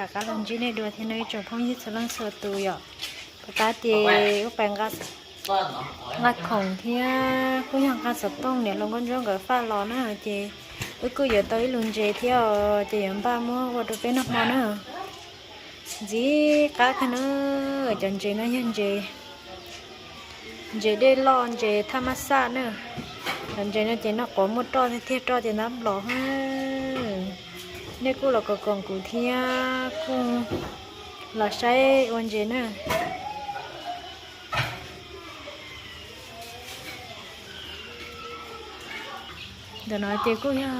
Rov qab los ntsib nej dua thiab no ib tsoom phooj ywg txhua leej txhua tus yom. Puas tab ces ub pais nqa khoom thiab kuj yog nqa xov tooj niam hluas nkauj ntsuab nkawd faj los na, ces wb kuj yuav tau ib lub ntses thiab os, ces yuav npaj muab ua rau peb noj hmo na. Ntxim qab kawg na, cov ntses no yog ntses, ntses dej loj, ntses thaj mab xaj na. Cov ntses no ces noj quav muaj roj tiag tiag, roj ces ntab nplos. Nej kuj los koom koom kuv thiab kuj los saib ua ntses na. Ntawm no ces kuj yog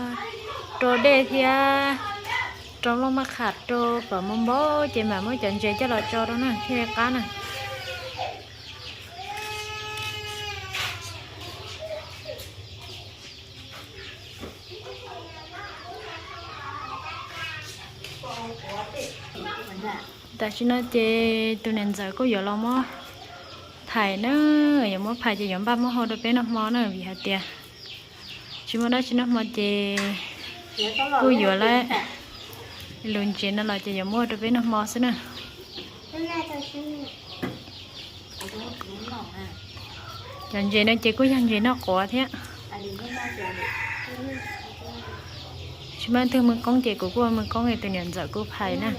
rau dej thiab rau nplooj maj qham rau kom mus npau ces mam muab cov ntses coj los tso rau na thiaj li qab na. Tam sim no ces tus niam ntxawm kuj yuav los muab phais na, yuav muab phais ces yuav npaj muab hau rau peb noj hmo na vim hais tias tsis muaj dab tsi noj hmo ces kuj yuav lawm. Lub ntses no los ces yuav muab rau peb noj hmo xwb na. Cov ntses no ces kuj yog ntses noj quav thiab. Tsis muaj leej twg muaj qoob ces kuv kuj ua muaj qoob, tus niam ntxawm kuj phais na.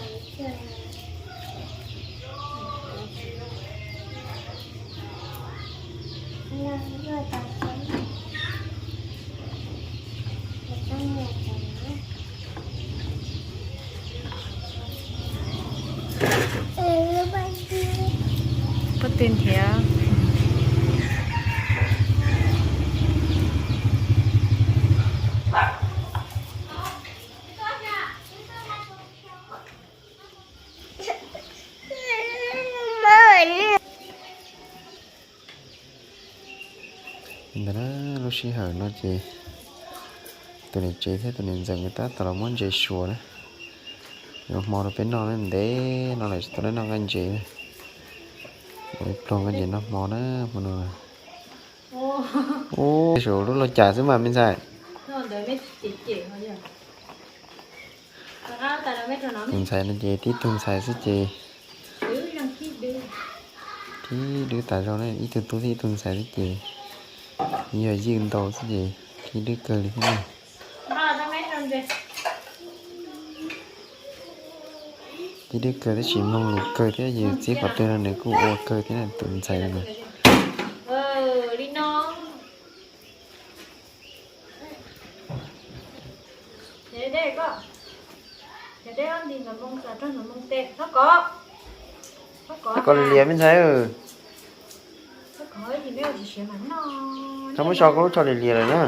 Pob tw nrhiav. Ntawd na, lub sij hawm no ces tus niam tsev thiab tus niam ntxawm nkawd tab tom los muab ntses suav na, yuav hmo rau peb noj na, ntev no lawm tsis tau noj nqaij ntses na. Ua ib pluag nqaij ntses noj hmo na, hmo no. Ub, suav lub lauj cas xwb mas me ntxhais. Tus ntxhais no ces tib tug ntxhais xwb ces khib dwb tas zog na, ib tug tub thiab ib tug ntxhais xwb ces yog ywj ntau xwb ces khib dwb kawg li thiab na. Khib dwb kawg tab sis mloog lus kawg thiab, yus txib qhov twg no nws kuj ua kawg thiab na, tus ntxhais no. Koj lias lias me ntxhais. Txhob muab so koj lub tsho lias lias lawm na.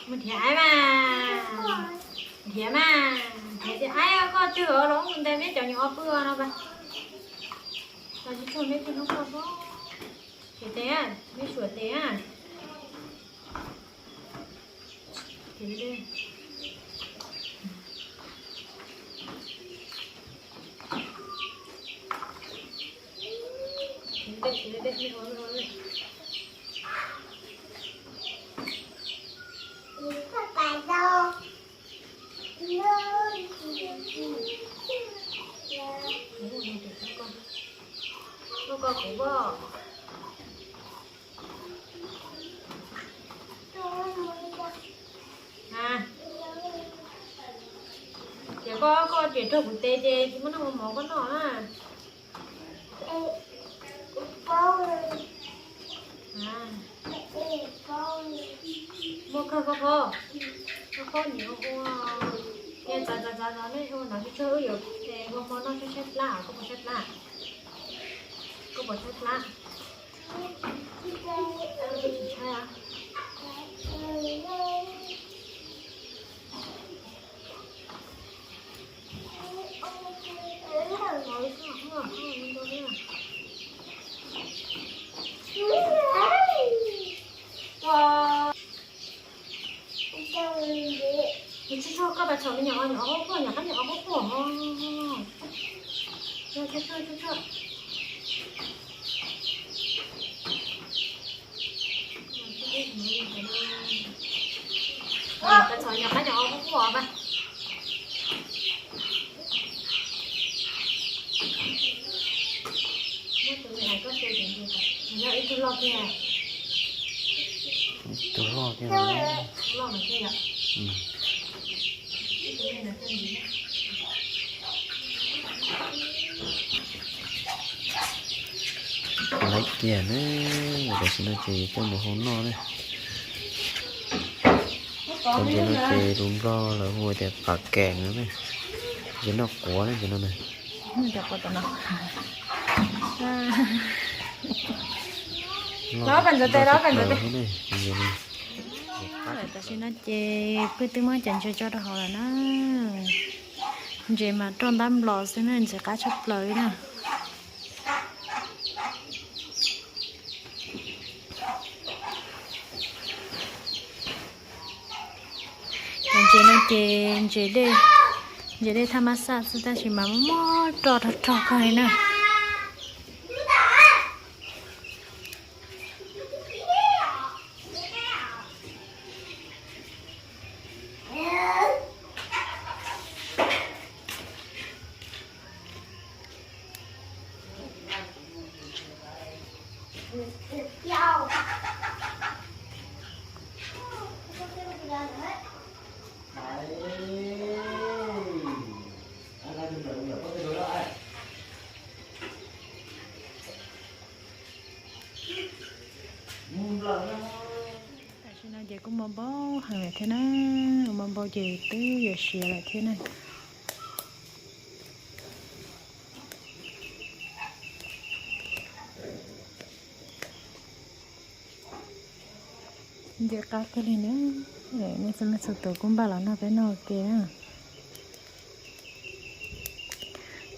Mus nrhiav aib mas, nrhiav mas, nrhiav tias aib koj twg los mus ntes meb cov nyuam ob pw no pas. Los tsis tshua meb pw hnub no pob. Nrhiav tes, meb suav tes. Ces koj, koj riam rau kuv tes ces tsis muaj noj mov koj noj na. Muaj kawg koj phob, koj phob nyiam ua. Txav txav txav txav nej ua ntawd tsuag tsuag, wb yuav ua hmo noj tshaib tshaib plab, koj puas tshaib plab? Koj puas tshaib plab? Tsis tshaib. Txhom me nyuam, nyuam qhuav quaj, nyuam qab nyuam qhuav quaj. Txhom nyuam qab nyuam qhuav quaj mas. Ib tug loj kiag. Ib tug loj kiag. Laiv kiag na, tam sim no ces coj mus hau noj na. Cov ntses no ces lus Nplog lawv hu tias pas keem no ne, ntses noj quav ne, ntses no na. Tam sim no ces peb twb muab cov ntses tso rau hauv lawm na. Ntses mas roj ntab nplos xwb na, ntxim qab tshaj plaws li na. Cov ntses no ces ntses dej, ntses dej thaj mab xaj xwb tab sis mas muaj roj rog rog kawg li na. Tam sim no ces kuj muaj npau heev lawm thiab na, muaj npau ces twb yuav siav lawm thiab na. Ntxim qab kawg li na, nej txhua leej txhua tus kuj npaj los noj peb noj ua ke na.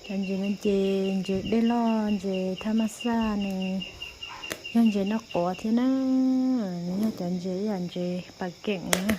Cov ntses no ces ntses dej loj, ntses thaj mab xaj ne, yog ntses noj quav thiab na, nws yog cov ntses ib yam ntses pas keem na.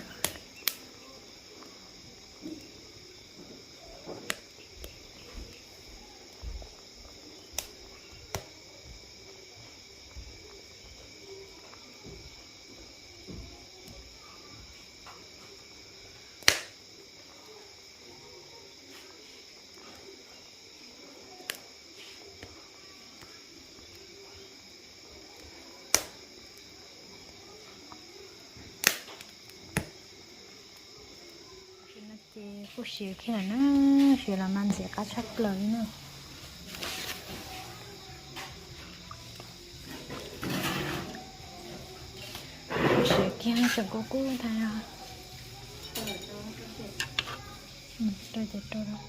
Ces kuj siav kiag lawm na, siav los mas ntxim qab tshaj plaws li na. Kuj siav kiag tseem kub kub ntag. Rau ces rau,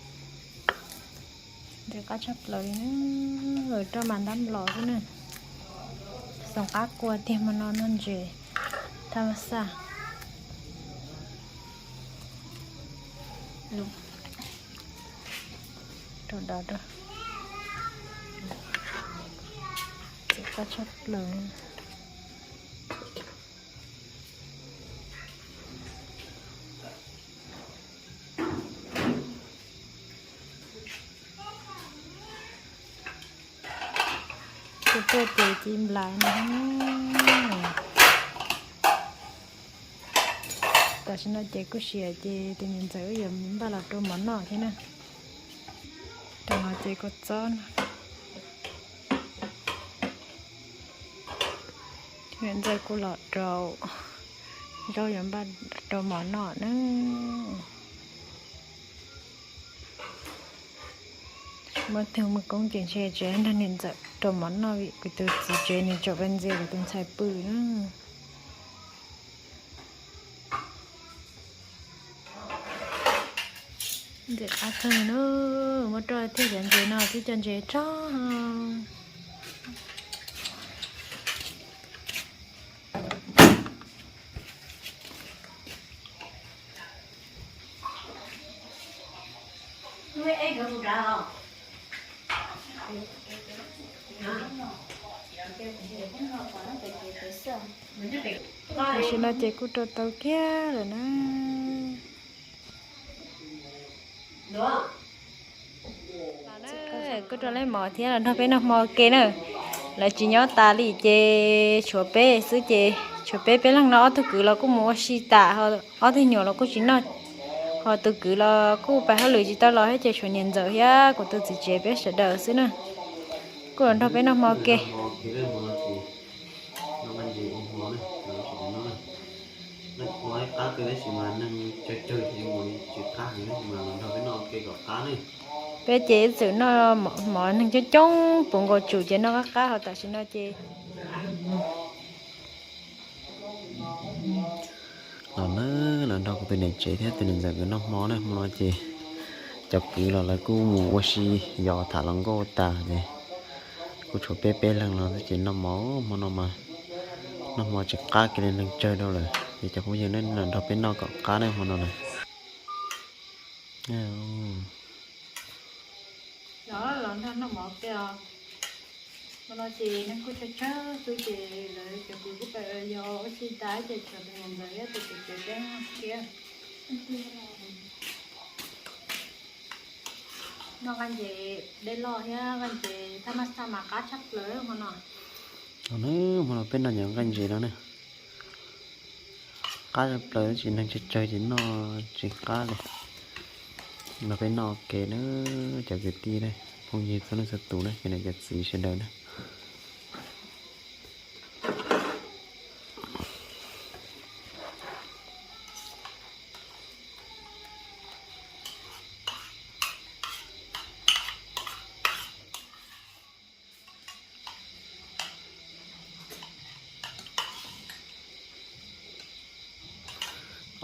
ntxim qab tshaj plaws li na, roj mas ntab nplos xwb na. Xoom qab kua tiag hmo no noj ntses thaj mab xaj. Rau dov rau, ntxim qab tshaj plaws. Kuj tuaj ces ci nplais no. Tam sim no ces kuj siav ces tus niam ntxawm wb yuav npaj los rau mov noj thiab na. Rau no ces kua txob no. Niam ntxawm kuj los rau zaub yuav npaj rau mov noj na. Muaj tug muaj koob ces ntshe tsev nrog niam ntxawm rau mov noj vim kuv tus txiv tsev nws tseem pab ntxias kuv tus ntxhais pw na. Ntxim qab kawg na, muab roj thiab cov ntses no twb cov ntses tso. Tam sim no ces kuj rau tau kiag lawm na. Kuj rau leej mov thiab los nrog peb noj hmo ke na. Lawv tsis nyob tas li ces tshuav peb xwb ces tshuav peb peb leeg no, ob tug kwv los kuj mus ua si tas, ob tug nyuam los kuj tsis noj, ho tus kwv los kuj pais hauj lwm tsis tau los thiab ces tshuav niam ntxawm thiab kuv tus txiv tsev peb sawv daws xwb na. Kuj los nrog peb noj hmo ke. Peb ces ib txwm noj mov neeg coob coob puv nkaus tsum ces noj qab qab, ho tam sim no ces los na, los nrog kuv tus niam tsev thiab tus niam ntxawm nkawd noj hmo na. Hmo no ces cov kwv los lawv kuj mus ua si yos tham hluas nkauj tas ces kuj tshuav peb peb leeg no ces noj mov, hmo no mas noj hmo tsis qab kiag li, neeg tsawg dhau lawm ces cov phooj ywg ne los nrog peb noj kom qab ne hmo no na. Los nrog noj mov ke os. Hmo no ces neeg kuj tsawg tsawg xwb ces lawv cov kwv kuj pais yos ua si tas ces tshuav tus niam ntxawm thiab tus txiv tsev peb noj thiab. Noj nqaij ntses dej loj thiab nqaij ntses thaj maj xaj mas qab tshaj plaws hmo no. Hmo no peb noj nyuag nqaij ntses no ne, qab tshaj plaws, tsis neeg tsawg tsawg ces noj tsis qab li. Nrog peb noj ke na, cov kwv tij ne, phooj ywg txhua leej txhua tus na, cov niam cov txiv sawv daws na.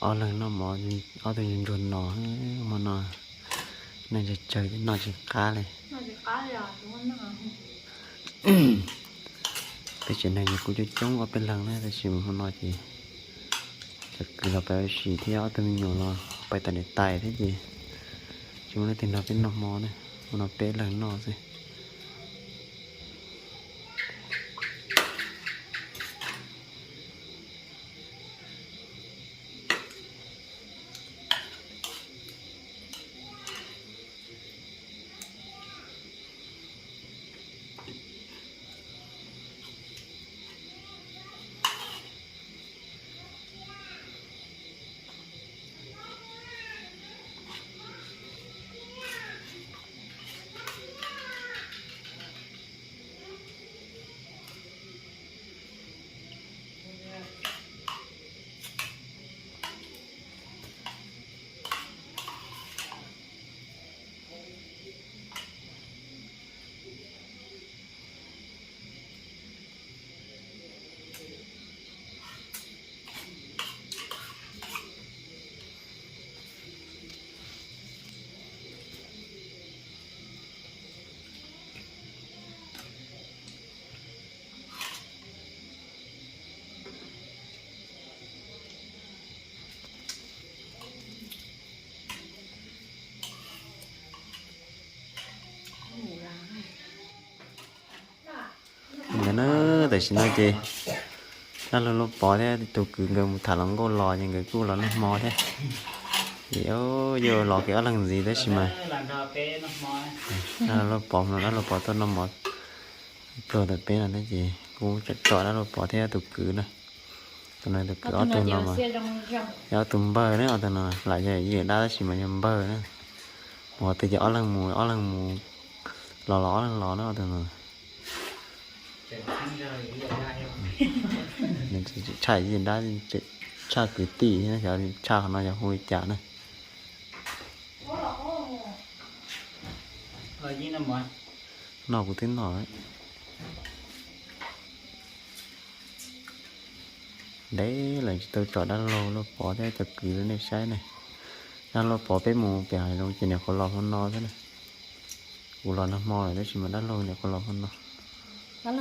Ob leeg noj mov, ob tug ntsuag no, hmo no neeg tsawg tsawg noj tsis qab li. Peb tsev neeg kuj coob coob ob peb leeg na, tab sis hmo no ces cov kwv los pais ua si thiab ob tug me nyuam los pais tom niam tais thiab ces tsis muaj leej twg nrog peb noj hmo na, hmo no peb leeg noj xwb. Ntawd na, tam sim no ces dab laug Lauj Pov thiab tus kwv nkawd mus tham hluas nkauj los ces nkawd kuj los noj hmo thiab. Ces yuav los kev ob leeg ntxiv tab sis mas dab laug Lauj Pov no, dab laug Lauj Pov tuaj noj mov pluag ntawm peb no thiab ces kuv tsom dab laug Lauj Pov thiab tus kwv na. Tus no tus kwv ob tug no mas yog ob tug npawg na, ob tug no lam yog yawm dab tab sis mas yog npawg na. Mus qhov twg ces ob leeg mus, ob leeg mus los los ob leeg los na ob tug no. Tshaj yawm dab, tshaj kwv tij, xyov tshaj qhov no yog hu li cas na. Noj kuv twb noj. Ntev lawm tsis tau tsom dab laug Lauj Pov thiab cov kwv rau nej saib ne. Dab laug Lauj Pov peb mus pem hav zoov ces niam qhuav los hmo no xwb na. Kuv los nag hmo lawm tab sis mas dab laug niam qhuav los hmo no. Tsis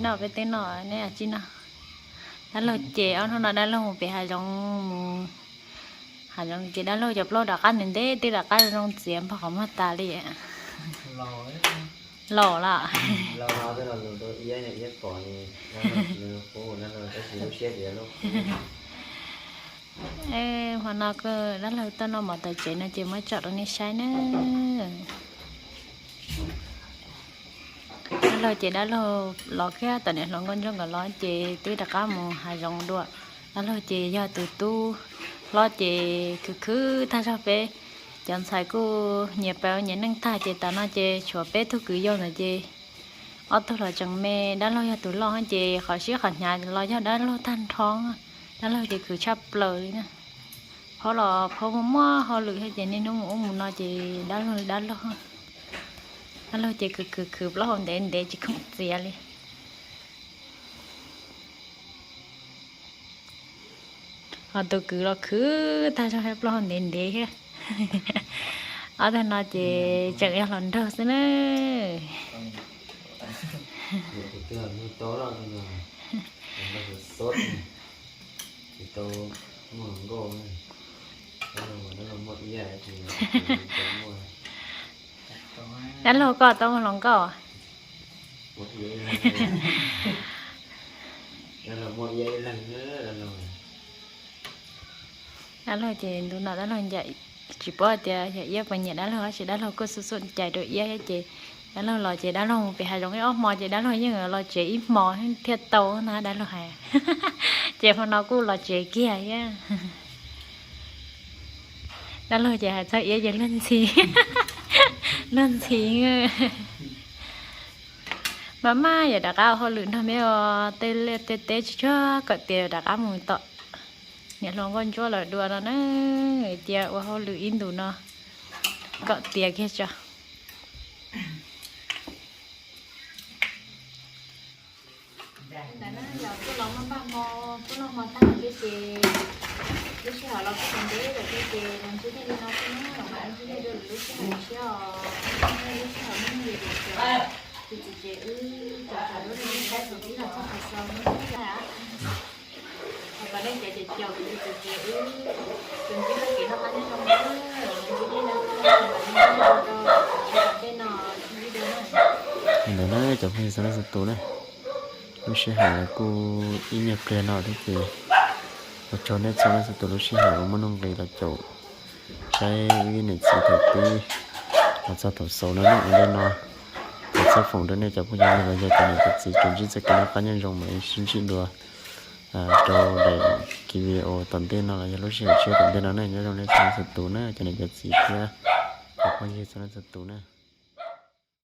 noj, peb twb noj, neb tsis noj. Dab laug ces ob hnub no dab laug mus pem hav zoov mus Hav zoov ces dab laug cov plaub rov qab ntev ntev twb rov qab zoo txiav npog qhov muag tas li. Laus lawm. Hmo no dab laug tuaj noj mov tom tsev no ces muab tsom rau nej saib na. Dab laug ces dab laug los kiag tom niam hluas nkauj ntsuab nkawd los ces twb rov qab mus hav zoov dua. Dab laug ces yog tus tub hlob ces khwv khwv tag zog peb cov ntxhais kuj nyias pab nyias neej tag ces tas no ces tshuav peb tug kwv yau ntawd ces ob tug los tseem me, dab laug yog tus loj ces qhov siab qhov hnyav los yog dab laug tag nrho. Dab laug ces khwv tshaj plaws li na. Phaub los phaub muaj muaj hauj lwm thiab ces niaj hnub mus ub mus no ces dab laug li dab laug. Dab laug ces khwv khwv khwv plaub hau ntev ntev tsis khoom txiav li. Ho tus kwv los khwv tag zog thiab plaub hau ntev ntev thiab. Ob tug no ces tseem yog hluas nraug xwb na. Dab laug koj tau muaj hluas nkauj? Dab laug ces ntu no dab laug ncaim, tsis paub tias yog iab puas nyiam dab laug tab sis dab laug kuj xub xub cais rau iab thiab ces dab laug los ces dab laug mus pem hav zoov ib ob hmo ces dab laug yeej los tsev ib hmo thiaj tau na dab laug hais. Ces hmo no kuj los tsev kiag thiab. Dab laug ces hais txog iab ces luag ntxhi, luag ntxhi. Mas mas yuav rov qab ua hauj lwm nrog me os, tej liaj tej teb tsis tshua kawm tiav yuav rov qab mus tom niam hluas nkauj ntsuab lawm dua no na, cia ua hauj lwm ib ntus no kom tiav kiag tso. Ntawm no yog kuj los muaj npaj hmo, kuj noj hmo tag lawm thiab ces lub sij hawm los kuj ntev lawm thiab ces los ntsib nej li no xwb na, mam ntsib nej dua lwm lub sij hawm tshiab os. Lub sij hawm muaj nuj nqis ces tus txiv ces wb cov tham lub neej saib thaum pib los txog thaum xaus no na. Ho kom nej cov caum caum kuv tus txiv ces wb tsuas ntsib txoj kev noj qab nyob zoo na, ntsib nej no, tej no, tej no. Ntawd na cov phooj ywg txhua leej txhua tus na, lub sij hawm kuj ib nyuag pliag no thiab ces ua tsaug nej txhua leej txhua tus lub sij hawm uas muaj nuj nqis los caum saib wb niam txiv thaum pib los txog thaum xaus no na. Ua ntej no kuv txhaj foom rau nej cov phooj cov ywg los yog cov niam cov txiv tsuas ntsib txoj kev noj qab nyob zoo mam sib ntsib dua rau daim video tom ntej no los yog lub sij hawm tshiab tom ntej no na. Nyob zoo nej txhua leej txhua tus na, cov niam cov txiv thiab cov phooj ywg txhua leej txhua tus na.